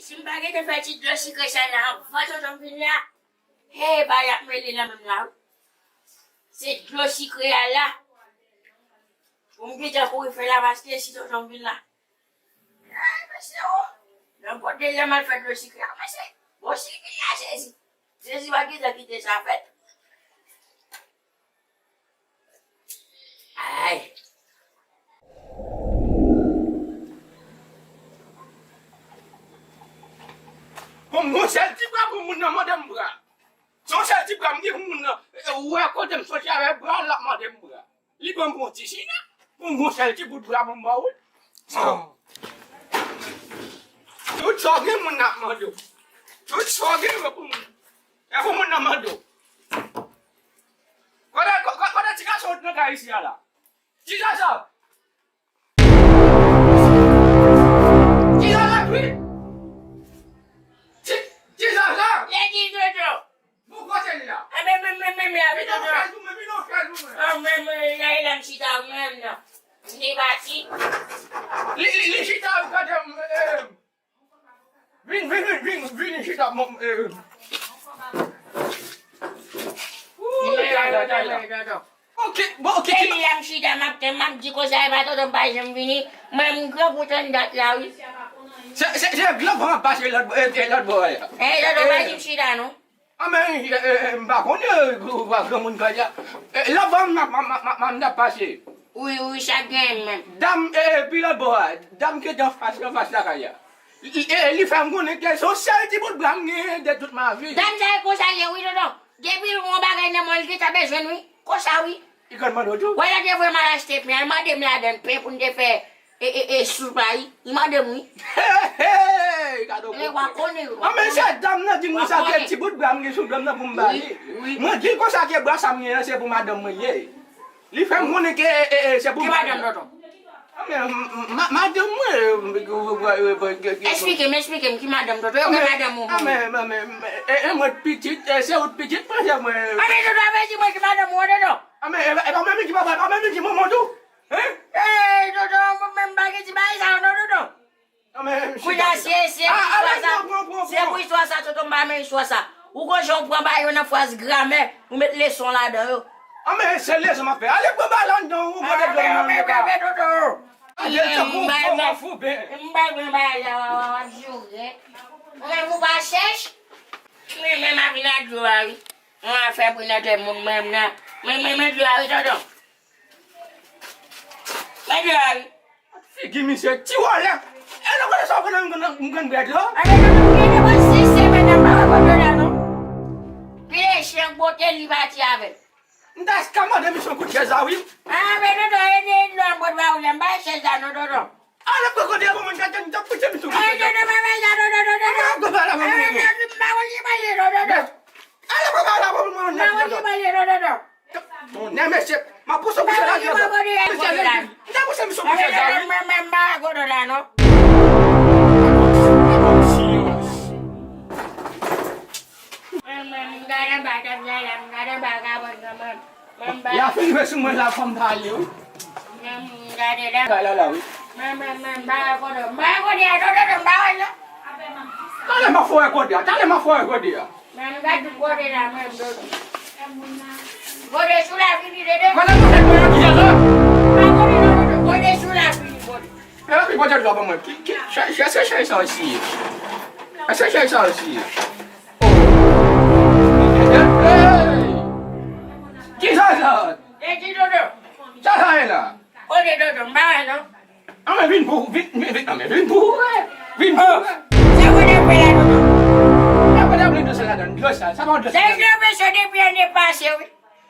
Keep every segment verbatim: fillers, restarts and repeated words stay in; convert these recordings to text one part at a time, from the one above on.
Si m pa gentan fè ti dlo sikre sa nan anvan tonton m vin la, hey, bagay ap mele nan men m la wi. Se dlo sikre a la. Pou m gentan kouri fè la paske si tonton m vin la. Ay, mesye o. Nan kote lè m al fè dlo sikre a, mesye. Bon, sikre a sezi. Sezi pa gentan kite sa fèt. Ay. Bon, m gon sèl ti bra pou moun nan mande m bra. Se yon sèl ti bra m gen pou moun nan. E, ou wè kote m soti avè bra l, l ap mande m bra. Li ban m yon ti chita. Bon, m gon sèl ti bout bra pou m ba w. Tout sa w gen, moun nan ap mande w. Tout sa w gen, yo pou moun. E pou moun nan mande w. Kote, ko-, ko-, kote ti gason w nan kay isi a la? Ti Zaza! Ti Zaza, wi! Ti, Ti Zaza! Lè di Jojo! Bon, kote li la? A, men, men, men, men, men, avè Jojo. Vin nan fèl pou mwen, vin nan fèl pou mwen. A, men, men, la, la, m chita, mwen menm nan. Li pati. Li, li, li chita, gade, eh, Vin, vin, vin, vin, vin isit ap mon, eh. Ooh, tata, tata. Ok, bon, ok. Epi la m chita, m ap tann, m ap di konsa, e pa tonton m pa janm vini. Mwen, m grangou tann dat la, wi. Se, se, se gran van ap pase lòt, eh, eh, lòt bò a. Eh, tonton pa di m chita, non. A, men, eh, eh, eh, m pa konnen, eh, granmoun kay la. Eh, lòt bò a, m, m, m, m, m, m t ap pase. Wi, wi, sa k genyen menm. Dam, eh, eh, pi lòt bò a, dam ki te anfas, anfas lakay la. Li, eh, li fè m konnen ke se yon sèl ti bout bra m genyen de tout ma vi. Dam sa e konsa l ye wi, tonton. Depi l gen yon bagay nan men l, li gentan bezwen l wi. Konsa wi. Li konn mande w tou? Wè lè te voye m al achte pen, li mande m ladan l pen pou n te fè, e, e, e, soup la wi. Li mande m wi. Hey, hey, gade w. Anben se dam nan di m konsa ke ti bout bra m gen sou do m nan pou m ba li. Wi, wi. Mwen di l konsa ke bra sa m genyen an se pou madanm mwen l ye. Li fè m konnen ke, e, e, e, se pou... Ki madanm, tonton? A, men, m, m, ma, madanm mwen, e, e, e, e, e, e, Eksplike m, eksplike m, ki madanm, tonton? Yo gen madanm ou? A, men, men, men, men, e, e, mwen t pitit, e, se ou t pitit, mwen, se mwen. A, men, tonton, a vle di mwen ki madanm ou an, tonton? A, men, e, e pa menm ki papa, e pa menm ki manman tou? Hein? Ey, tonton, mwen menm pa gen ti bagay sa yo, non, tonton. Kounye a, se, se pou istwa sa, se pou istwa sa, tonton, m pa renmen istwa sa. Ou gon jan w pran bagay yo nan fraz gramè, ou met leson ladan yo. Anben, se leson m ap fè. Ale pran bagay la anndan, ou pote dlo nan anndan. Bebe, tonton. Ande l tankou yon gwo mafouben. M pa renmen bagay la, w ap joure. Ou menm ou pa chèch. Men, men, m ap vin ak dlo a, wi. Mwen ap fè bri nan tèt moun, mwen menm nan. Men, men, men dlo a, wi, tonton. Men dlo a, wi. Figi misye, ti wòlè. E nou konnen sa w konnen m konn, m konn bwè dlo? Anben, tonton, m gen devan sis semèn nan, m pa wè kote w la, non. Pile chen bote li pati avè l. M ta ka mande misye yon kout chèz la, wi. A, men tonton, e de dlo a m pot ba ou la, m pa wè chèz la, non, tonton. Ale pran kote a pou mwen, gade, m t ap pouse misye yon kout chèz la. Anben, tonton, pa bay la, tonton, tonton, tonton. Anben, tonton, m pa wè ki bagay, tonton, tonton. Ale pran bagay la pou mwen, tonton. M pa wè ki bagay, tonton, tonton. Tonnè mesye, m ap pouse w pou chèz la. Mesye, m ta pouse misye pou chèz la, wi. Mwen, mwen, mwen, m pa wè kote w la, non. Mwen, mwen, m gade anba tèt la, la, m gade anba kabann nan, mwen, mwen, m pa... Y ap fin jwe sou mwen la, fò m pale, wi. Mwen, m gade la. Kay la, la, wi. Mwen, mwen, mwen, m pa wè kote, m pa wè kote a, tonton, tonton, m pa wè l, non. Talè m ap fè w wè kote a, talè m ap fè w wè kote a. Men m gad tout kote la, mwen, m dòmi. Gode sou la fini, dede. Mwen, nan kote mwen, ki jan la? Pa kote non, dede. Gode sou la fini, gode. E, epi pote dlo ban mwen. Ki, ki, chè, chè, se chè sa osi ye. E, se chè sa osi ye. Oh. Hey, hey. Ki sa sa? E di dodo. Sa sa ye la? Kote dodo, m pa wè non. Anben vin pou, vin, vin, vin, anben vin pou ou wè. Vin pou ou wè. Se kote m peye la dodo. E kote ap ret dlo sa ladan, dlo sa, sa pa dlo sa. Se dlo peche depi ane pase wi.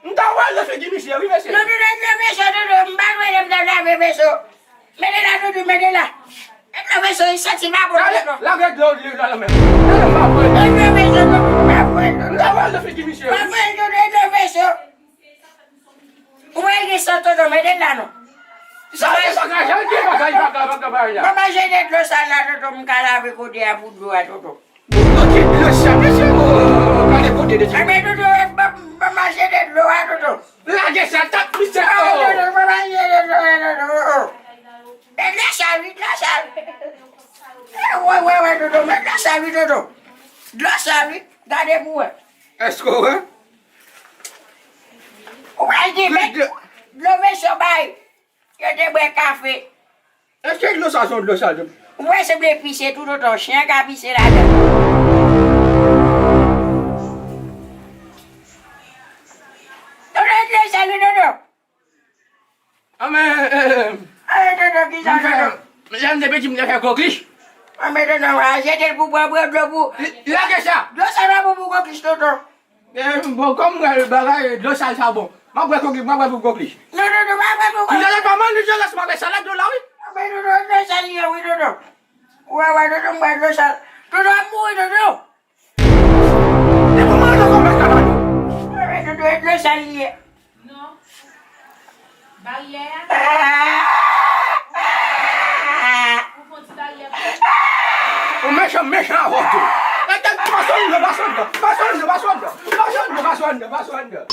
M ta wè l nan figi misye wi mesye. Non dodo, e dlo peche dodo, m pa dwe lè m ta lave peche. Mete la dodo, mete la. E dlo peche, li santi pa bon dodo. Lage dlo li la nan men. Gade m pa vre. E dlo peche dodo, m pa vre dodo. M ta wè l nan figi misye wi. Pa vre dodo, e dlo peche. Ou pa gen san tonton, mete l la non. Sa se bagay, jan l gen bagay, bagay, bagay, bagay la. Ban m jete dlo sal la tonton, m ka lave kote a pou dlo a tonton. Bon, ki dlo sal, mesye, oh, gade kote de. Enben tonton, ban, ban m jete dlo a tonton. Lage sa, tap misye, oh. Tonton, ban m jete dlo a tonton, oh, oh. E dlo sal, wi, dlo sal. Wè, wè, wè, Dodo, men dlo sal wi, Dodo. Dlo sal wi, gade pou wè. Èske w wè? Ou pral di, men dlo, dlo mesye bay. Yo te bwè kafe. Èske dlo sa se yon dlo sal tou? Ou wè se vle pise tou, Dodo, chen ka pise ladan. Dodo, dlo sal wi, Dodo. Anben, eh, eh, eh. Ayo, Dodo, ki sa, Dodo? Lè m te piti, m te fè koklich. Anben, Dodo, w a jete l pou bwè, bwè dlo pou. Lage sa. Dlo sa pa bon pou koklich, Dodo. Eh, bon, kòm mwen, bagay, dlo sal sa bon. M ap bwè koklich, m ap bwè pou koklich. Non, Dodo, pa bwè pou koklich. Dodo, pa mal, Dodo, lès m ap bwè salad, Dodo, la, wi. Anben, Dodo, dlo sal li ye, wi, Dodo. Ou wè, wè, Dodo, m bwè dlo sal. Dodo, ap mouri, Dodo. Depi w manje kòmès la, Dodo. Anben, Dodo, e dlo sal li ye. Non. Baryè a? Ou fè yon ti baryè pou ou. Ou mechan, mechan avè w tou. E tèt, pa sot anndan, pa sot anndan, pa sot anndan, pa sot anndan, pa sot anndan, pa sot anndan, pa sot anndan.